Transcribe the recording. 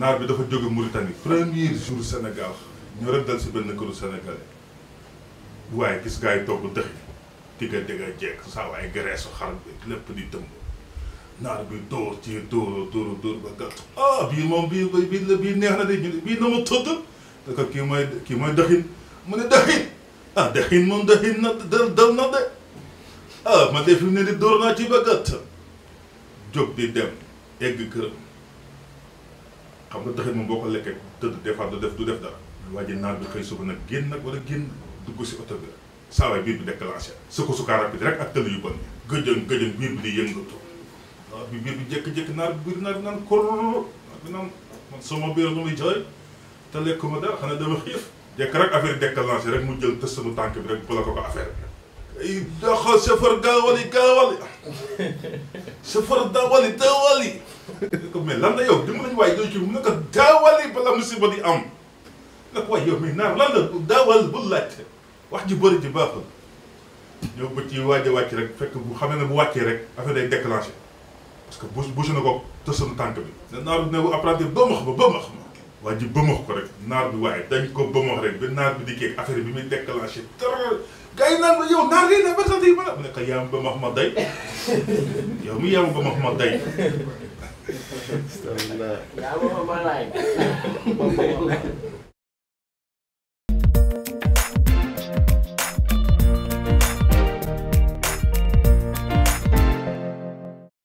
naar bi dafa jóge Mauritanie premier jour Sénégal ñu rek dal si benn këru sénégalais waaye gis gars yi togg dëx digga jekk saa waaye gereesu xar bi lépp di tëmb naar bi dóor ci dóor ba gàtt bii moom bii neex na de bii na ma tëdd da ko kii mooy dëxin mu ne dëxin dëxin moom dëxin na dal na de man de fi mu ne di dóor naa ci ba gàtt jóg di dem egg këram xam nga dëxin moom boo ko lekkee tëdd des fois du def dara waa ji naar bi xëy suba nag génn nag wala génn dugg si oto bi saa waay biir bi déclenché suka rapide rek ak tëdd yu bon gëjën biir bi di yëngatu waaw bi biir bi jékki-jékki naar bi naan korr naar bi naan man sama biir lu muy jooy te lekkuma dara xanaa dama xiif jékk rek affaire déclenché rek mu jël tës sama tànk bi rek bala ko affaire bi ay doxal chauffeur gaawali chauffeur daawali ko mais lan la yow dimbali ñu waaye doo ci mu ne ko daawali bala musiba di am nag waaye yow mais naar lan la daawal bul laajte wax ji bëri ji baaxul ñëw ba ci waaj a wàcc rek fekk bu xam ne bu wàccee rek affaire day déclenché parce que bouche na ko tësanu tànk bi naar bi ne apprenti bëmax ma waa ji bëmax ko rek naar bi waaye dañ ko bëmax rek ba naar bi di keeg affaire bi muy déclenché tër gars yi naan yow naar lii ne persante yi mu ne ko yaa ma bëmax ma day yow mi yaa ma bëmax ma day yaa ma laay